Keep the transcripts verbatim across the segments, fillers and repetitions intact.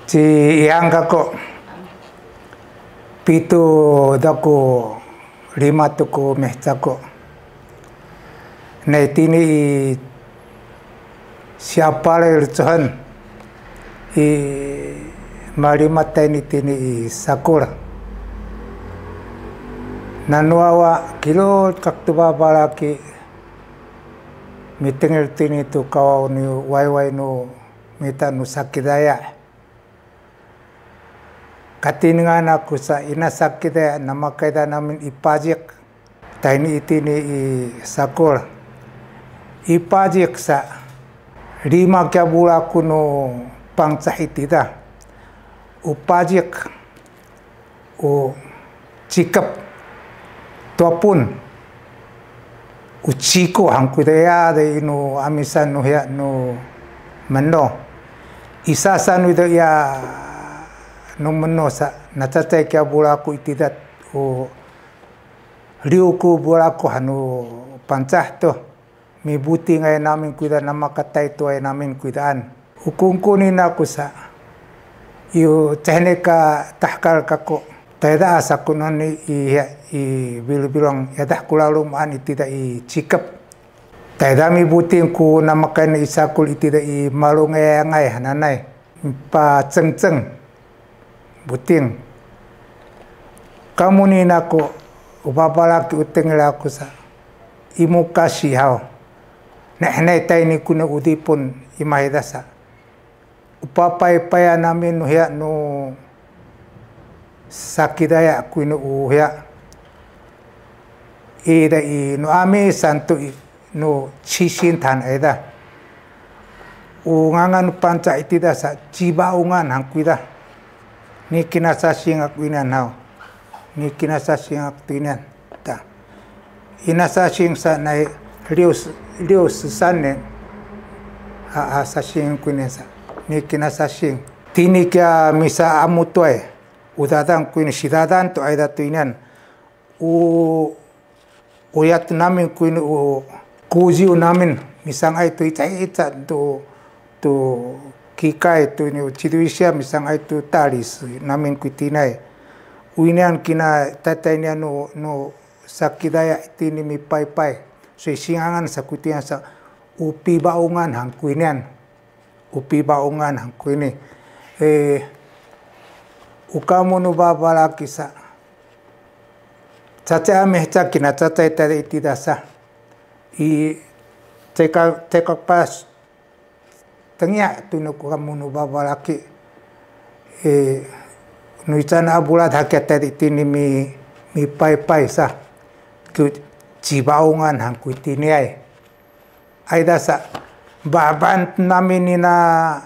Ci Ihang kako, pitu to ku lima to ku mihca ko. Nai tini i Siapalay Lecohen i malima tayni tini i Sakul. Nanu awa kilod kak tu babalaki mitengil tini tu kawaw ni wayway nu mita nu Sakidaya. Katinengan aku sa ina Sakidaya, namakayda namin i Pajik. Tayni itini i Sakul. I Pajik sa lima kiya bulaku nu Pangcah i tida. U Pajik, u Cikep, Tuapun, u Ciku, hangku ida iya de inu amisan nu hiya nu Meno. Isa sa nu ida iya nu Meno sa, nacacay kiya bulaku i tida, u liw ku bulaku hanu Pangcah to. Mibuting ay namin kuyda, namakatay to ay namin kuydaan. U kungkunin aku sa, yu cehne ka tahkal kako. Tayda a sakunon i, i, i bilbilong yadah ku lalumaan i tida i Cikep. Tayda mibuting ku namakay i Sakul i tida i Malungayangay hananay. Pacengceng, buting. Kamunin aku, u babalaki u tengil aku sa, i mukasi haw. Nehnay tayni ku nu u Dipun i mahida sa. U papaypayan namin nu hiya nu Sakidaya ku nu u hiya. Ida i nu amisan to i nu Cisintan ayda. U ngangan Pangcah i tida sa Cibaungan hangku ida. Ni kinasasing aku inian haw. Ni kinasasing aku inian. Ta. Ina sasing sa nai liw, liw sesan ne. A, a sasing ku inian sa. Ni kinasasing. Tini kiya misa amutoy. U dadan ku ini, si dadan to ayda to inian. U, u ya to namin ku ini u kuziw namin, misangay to ica-ica to, to kikay to ini u Ciduysiya, misangay to talis namin ku tinay. U inian kina tatay niya nu, nu Sakidaya tini mipaypay. So i singangan sa ku tiyan sa u Pibaungan hangku inian. U Pibaungan hangku ini. E, u kamu nu babalaki sa. Cacay a mihca kina cacay tadi i tida sa. I cekal, cekal pas tengiya tu nu ku kamu nu babalaki. E, nu ican a bulad hakiya tadi tini mi, mipaypay sa. Ku Cibaungan hangku tini ay. Ayda sa, babaan namin nina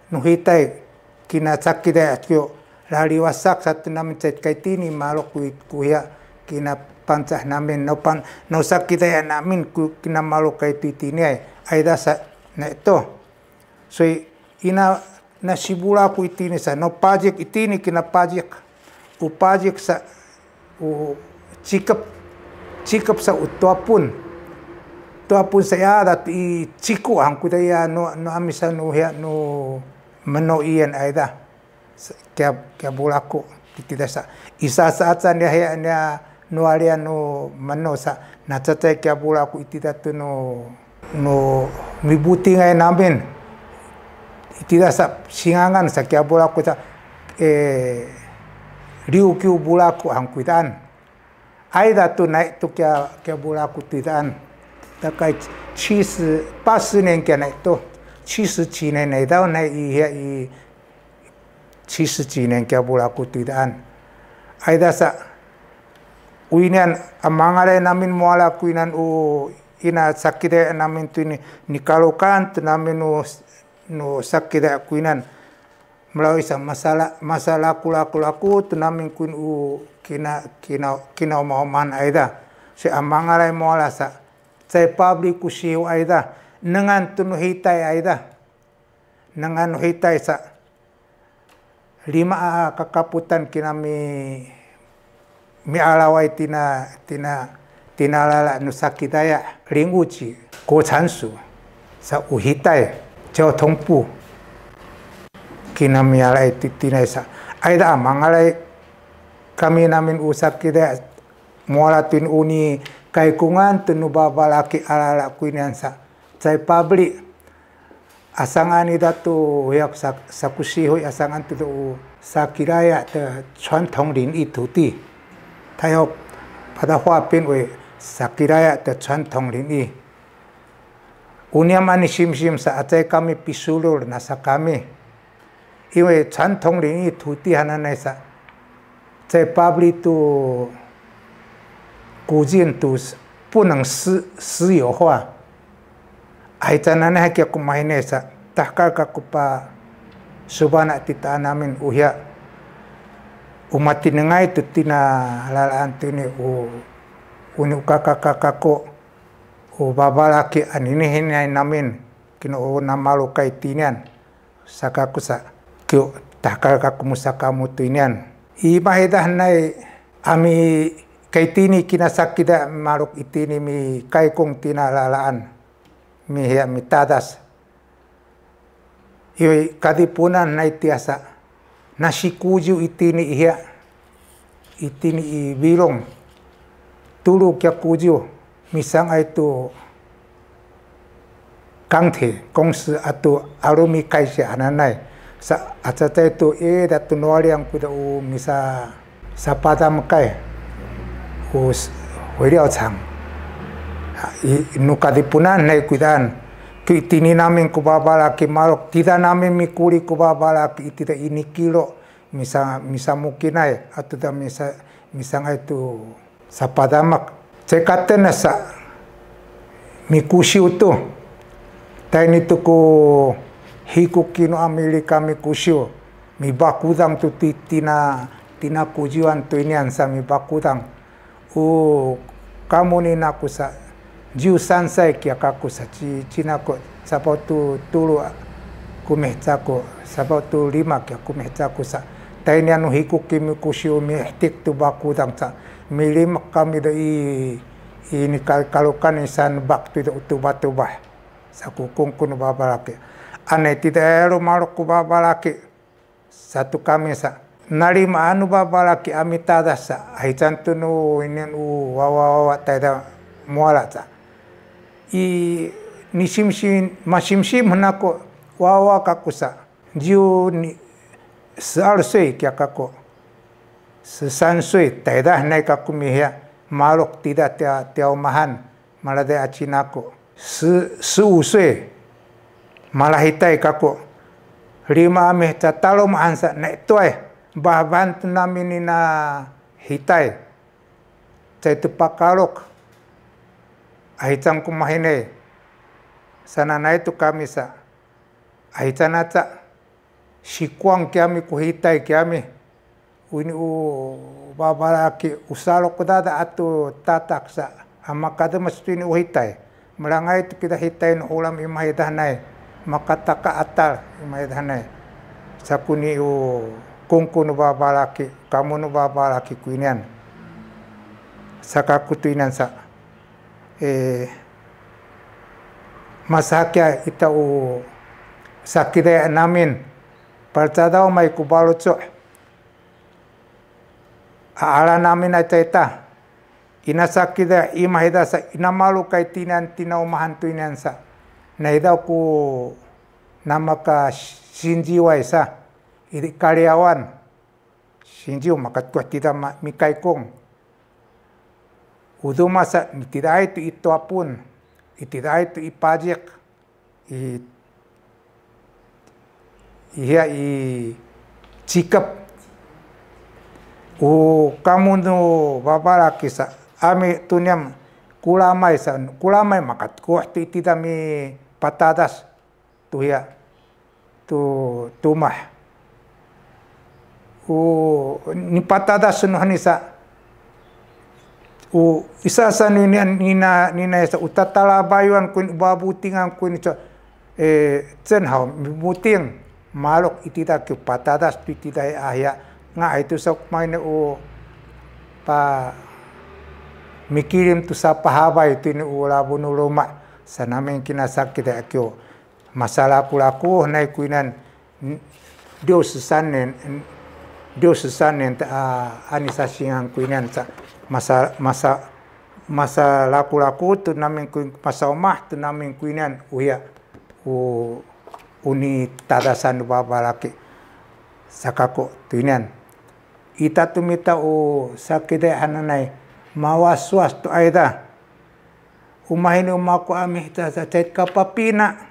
nu hitay kina Sakiday a kiyo, laliwasak sa tu namin cayt kaytini malok ku, ku hiya kina Pangcah namin, no Pang, no Sakiday a namin ku kina malok kaytu itini ay, ayda sa, ne to. So i, ina na sibulaku itini sa, no Pajik itini kina Pajik. U Pajik sa, u Cikep, Cikep sa u Tuapun. Tuapun sa ya datu i Ciku hangku da ya no, no amisan nu hiya nu Meno iyan ayda. Sa, kiya, kiya bulaku, titida sa. Isa sa acan ya hiya niya nu alian nu Meno sa, na cacay kiya bulaku itida tu nu, nu mibuting ay namin. Itida sa singangan sa kiya bulaku sa, e, liw kiw bulaku hangku itaan. Ayda tu nai tu kiya, kiya bulaku tu itaan. Takay 七十, 八十年 kiya nai tu. 七十几年 nai daw nai i hiya i 七十几年 kiya bulaku tu itaan. Ayda sa, u inian a mangalay namin muala ku inan u ina Sakiday namin tu ini, nikalukan tu namin nu, nu Sakiday ku inan. Melawi sa masala, masala kulaku laku tu namin ku ini u kina, kina, kina uma-umahan ayda. Si a mangalay muala sa, cay pabli ku siw ayda. Nengan tu nu hitay ayda. Nengan nu hitay sa, lima a kakaputan kina mi, mialaway tina, tina, tina lala nu Sakidaya, 林务局, 国产署, sa u hitay, 交通部. kinamiyalay ti tinaysa. Ayda a mangalay kami namin u sakiday muala tu ini u ni kaykungan tu nu babalaki alala kuynian sa. Cay pabli, asangan ida tu yak sa-, sakusihoy asangan tu u sakiraya te 传统领域土地. Tayo pada huapin we sakiraya te 传统领域. Unyam ani simsim sa acay kami pisulul nasa kami. Iwe 传统领域土地 hananay sa, cay pabli tu kuzin tu s-, 不能私-，私有化. Ay cananay hakiya kumahinay sa, tahkal kaku pa subana ti taan namin uhiya. Umatinengay tu tina lalaan tu ini u-, uni u kakakakaku. U babalaki aninihinay namin kinu u namalukay tinian sakaku sa kiw tahkal kaku musakamu tu inian. I mahidahnay ami kaytini kinasakida maluk itini mi kaykung tina lalaan mi hiya mi tadas. I kadipunan nai tiasa, nasikuziw itini ihiya, itini i Bilong, tulu kiya kuziw, misangay tu 钢铁公司 atu alumi kaysi hananay, sa acacay tu i datu nuwaliang kuda u misa sapadamekay u s-, 肥料厂. I, nu kadipunan nai kuyaan. Ku itini namin ku babalaki maluk, tida namin mikuli ku babalaki itida ini kilo, misa, misamukinay, atu da misa, misangay tu sapadamek. Cekaten sa mikusiw tu. Tayni tu ku hikuki nu Amelika mikusiw. Mibakudang tu ti tina, tina kuziwan tu inian sa mibakudang. U kamu ni naku sa, 十三 say kiya kaku sa, ci, cinaku, sapaw tu tulu ku mihcaku, sapaw tu lima kiya ku mihcaku sa. Tayni anu hikuki mikusiw mihtik tu bakudang sa. Milimek kami da i, ini kal-, kalukan isan bak tu da utubah-tubah. Saku kungkun babalaki. Anay tida elu maluk ku babalaki. Satu kami sa, nalima anu babalaki ami tadas sa, ahican tu nu inin u wawa-wawa tayda muala sa. I nisimsim, masimsim naku wawa kaku sa, jiu ni, 十二岁 kiya kaku, 十三岁 tayda nai kaku mihiya, maluk tida tiya, tiya umahan, maladay a cinaku. 十, 十五岁, malahitay kaku. Lima a mihca talum ansa naituay, bahban tu namin nina hitay. Cay tu pakaluk. Ahican ku mahinay. Sananay tu kami sa. Ahican aca. Sikuang kiyami ku hitay kiyami. Wini u babalaki u salok dada atu tatak sa. A makademes tu ini u hitay. Melangay tu kita hitay nu ulam i mahidahnay. Makataka atal i mahidahnay. Saku ni u kungkun nu babalaki, kamu nu babalaki ku inian. Sakaku tu inian sa. E, masahakiya ita u sakiday namin, palcadaw may ku balucu. A ala namin a cayta. Ina sakiday i mahida sa, ina malu kay tinian tina umahan tu inian sa. Nahidaw ku namaka sinjiway sa, i kaliyawan. Sinjiw makatkuh tida ma-, mikaykung. Uduma sa, mitidaay tu i tuapun, itidaay tu i pajik, i, i hiya i cikep. U kamu nu babalaki sa, ami tu niyam kulamay sa, kulamay makatkuh tu itida mipatadas. Tu hiya, tu, tu mah. U, nipatadas nu hanisa. U, isa sa nu nina, nina, nina sa, u tatalabayuan kuin, u babutingan kuin, so, e, 正好 buting, maluk itida ki patadas tu itida a hiya. Nga itu sok main u pa mikilim tu sapahabay tu ini u labu nu luma. Sanamin kinasakit a kiyo. Masalaku-laku nai kuinan, n-, 六十三年，六十三年的啊，啊，你 sasingan 归年 sa, masa, masa, masa laku-laku tu namin 归, masa umah tu namin 归年 uya, u, uni tadasan babalaki, sakako 归年. Ita tumita u sakide hananay, mawaswas tu ayda. Umahini umaku amih ta sa cait kapapina.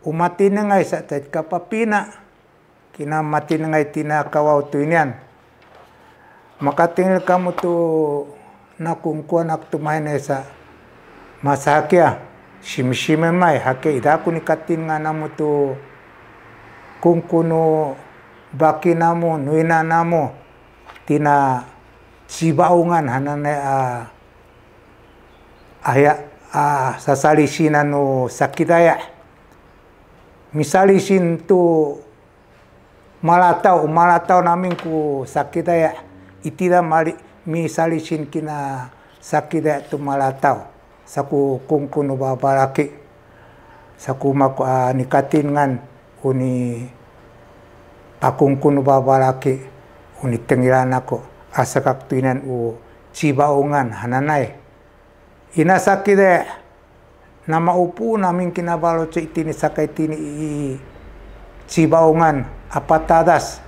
Umatinengay sa cait kapapina. Kina matinengay tina kawaw 归年. Makatingil kamu tu nakungkuan ak tu mahinay sa. Masahakia, simsimen may, hake ida ku nikatinengan namu tu kungkunu baki namu, nuina namu, tina Cibaungan hananay a, aya, a, sasalisin anu sakidaya. Misalisin tu malataw, malataw namin ku sakidaya, itida mali, misalisin kina sakidaya tu malataw, saku kungkunu babalaki, saku maku a nikatinengan uni a kungkunu babalaki, uni tengilan ako, a sakak 归年 u Cibaungan hananay. Ina sakide, nama upu namin kinabaloci itini sakay tini i Cibaungan a patadas.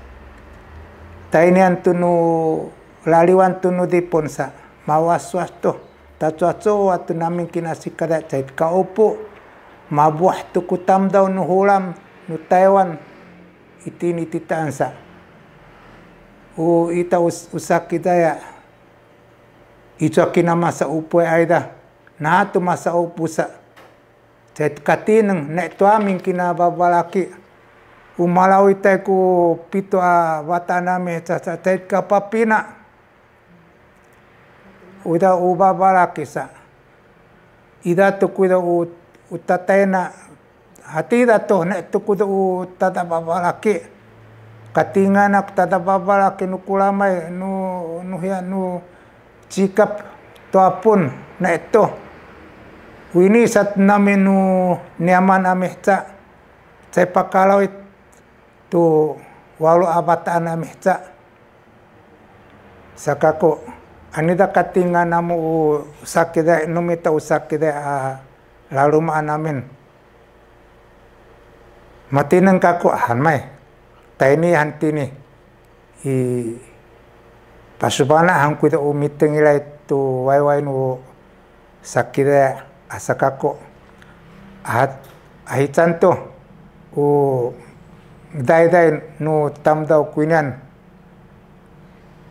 Taynian tu nu laliwan tu nu Dipun sa, mawaswas tu, tacuacuwa tu namin kinasikada cait kaupu, mabuah tu ku tamdaw nu Hulam, nu Taywan, itini titaan sa. U ita u sakidaya, icu a kina masaupu ayda, natu masaupu sa. Cait katineng, ne tu amin kina babalaki. Umalawi tay ku pitu a wata nami caca cait kapapina. Uda u babalaki sa. Ida tu ku ida u, u tatayna. Hati ida tu, ne tu ku ida u tada babalaki. Katingan ak tada babalaki nu kulamay, nu, nu hiya, nu cikap tu apun, ne tu. Wini sat nami nu niaman amih ca. Cai pakalawit tu walu a bataan amih ca. Sakaku, anida katingan namu u sakide, nu mita u sakide a lalumaan amin. Matineng kaku ahan mai. Tayni han tini. I pasubana han ku ida u mitengilay tu wayway nu sakide a sakaku. Ahat, ahican tu u dayday nu tamdaw kuinan.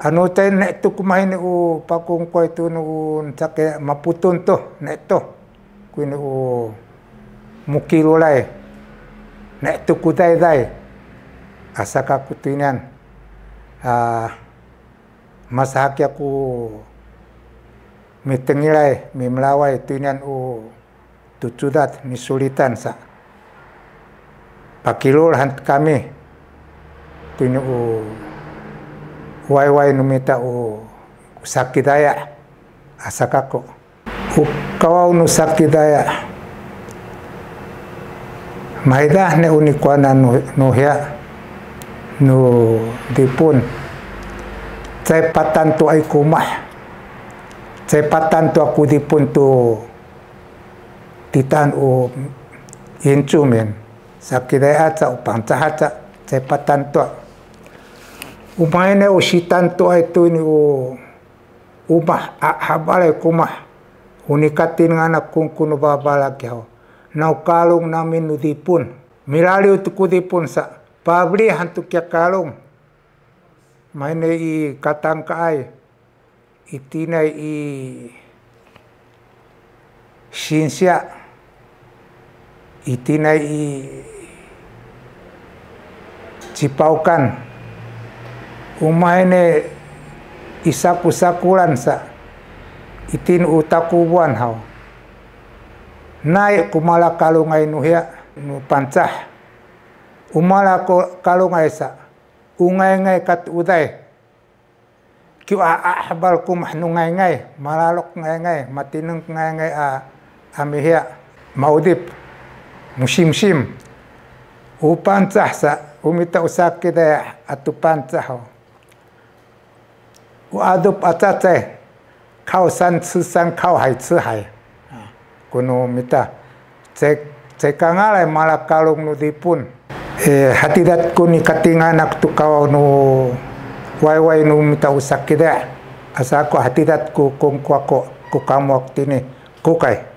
Anu cai ne tu kumahini u pakungkoy tu nu u nsake maputun tu ne tu. Kuini u mukilulay ne tu ku dayday. Asa kaku tuinan. A, masahaki aku mitengilay, mimelaway tuinan u tucudat misulitan sa. Pakilul han kami tini u wayway nu mita u sakidaya a sakaku. U kawaw nu sakidaya. Mahidah ne unikuanan nu, nu hiya, nu dipun. Cai patan tu ay kumah. Cai patan tu aku dipun tu titan u incumin. Sakidaya aca u Pangcah aca cai patan tu. Umay ne u sitan tu ay tu ini u umah a habalay kumah. Unikatin ngana kungkunu babalaki haw. Naw kalung namin nu dipun. Milaliw tu ku dipun sa. Pabli han tu kiya kalung. Mayni i katangkaay. Itinay i sinsiya. Itinay i cipawkan. Umayni i sakusakulan sa. Itin u takubuan haw. Nay kumala kalungay nu hiya nu Pangcah. Umala ko kalungay sa. Ungayngay kat uday. Kiw a, a habal kumah nu ngayngay, malalok ngayngay, matineng ngayngay a, a mihiya, maudip, musimsim. U Pangcah sa, Ku mita u sakit e, atu Pangcah ho. U adup a cacay, 靠山吃山, 靠海吃海. Ku nu mita, ce-, cekangalay malakalung nu Dipun. E, hatidat ku nikatinganak tu kawaw nu wayway nu mita u sakit e. Asa ku hatidat ku kungkuwako ku kamu aku tini. Kukay.